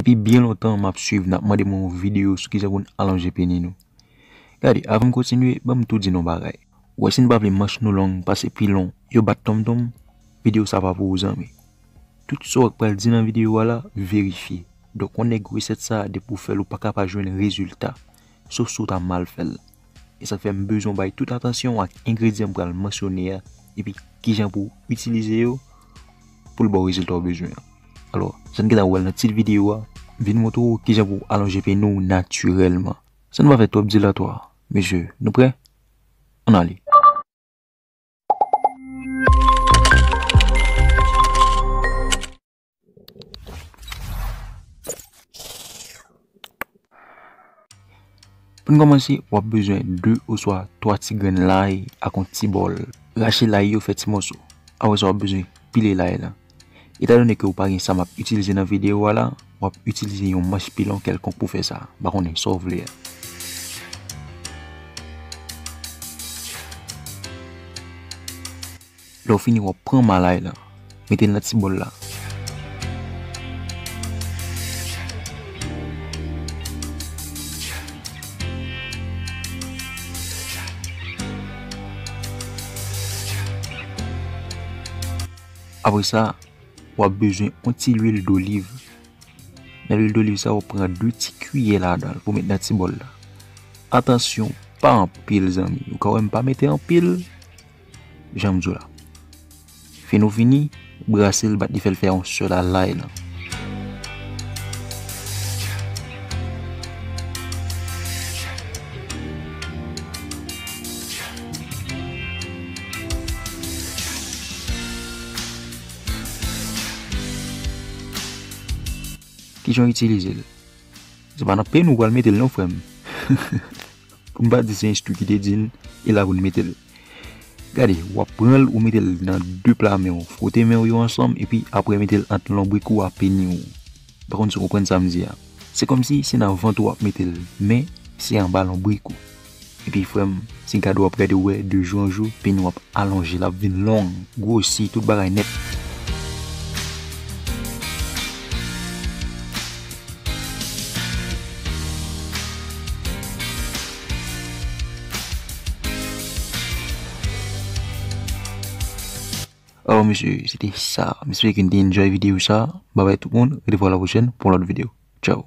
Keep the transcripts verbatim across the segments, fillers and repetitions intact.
Depi byen lontan, m ap swiv n ap mande mwen yon videyo sou kijan pou n alonje peni nou. Gade, avan m kontinye, ban m tou di n yon bagay. Ou wè, si n pa vle manch nou long pase pilon yo bat tonmtonm, videyo sa pa pou ou, zanmi. Tout sa w pral di nan videyo a la, verifye. Donk, yon nèg resèt sa, depi w fè l, ou pa ka pa jwenn rezilta, sof si w ta mal fè l. E sa k fè m bezwen w bay tout atansyon ak engredyan m pral mansyone a, epi kijan pou w itilize yo pou l ba w rezilta w bezwen an. Alò, jan n gentan wè l nan tit videyo a, vin montre w kijan pou w alonje peni w natirèlman. San n pa fè twòp dilatwa, mesye, nou prè? Ann ale. Pou n kòmanse, w ap bezwen de oswa twa ti grenn lay ak yon ti bòl. Rache lay yo fè ti mòso. Apre sa, w ap bezwen pile lay la. Etandone ke w pa gen sa m ap itilize nan videyo a la, w ap itilize yon manch pilon kèlkonk pou fè sa. M pa konnen sa w vle a. Lè w fini, w ap pran ma lay la, mete l nan ti bòl la. Apre sa, w ap bezwen yon ti lwil doliv. Nan lwil doliv sa, w ap pran de ti kiyè ladan l pou w met nan ti bòl la. Atansyon, pa anpil, zanmi. Ou ka wè m pa mete anpil, jan m di w la. Fin ou fini, brase l, bat li, fè l fè yon sèl a lay lan. Kijan w itilize l? Se pa nan peni w pral mete l non, frè m. Pou m pa di se enstwi ki te di n, e la pou n mete l. Gade, w ap pran l, ou mete l nan de pla men w, fwote men w yo ansanm, epi apre mete l ant lonbrik ou a peni w. M pa konn si w konprann sa m di a. Se kòmsi se nan vant ou w ap mete l, men se anba lonbrik ou. Epi frè m, se gade w ap gade, w wè, de jou an jou, peni w ap alonje, l ap vin long, gwosi, tout bagay nèt. Alò, mesye, se te sa. M espere ke n te enjoy videyo sa. Babay tout moun. Randevou a la pwochèn pou yon lòt videyo. Tchao.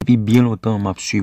Depi byen lontan, m ap swiv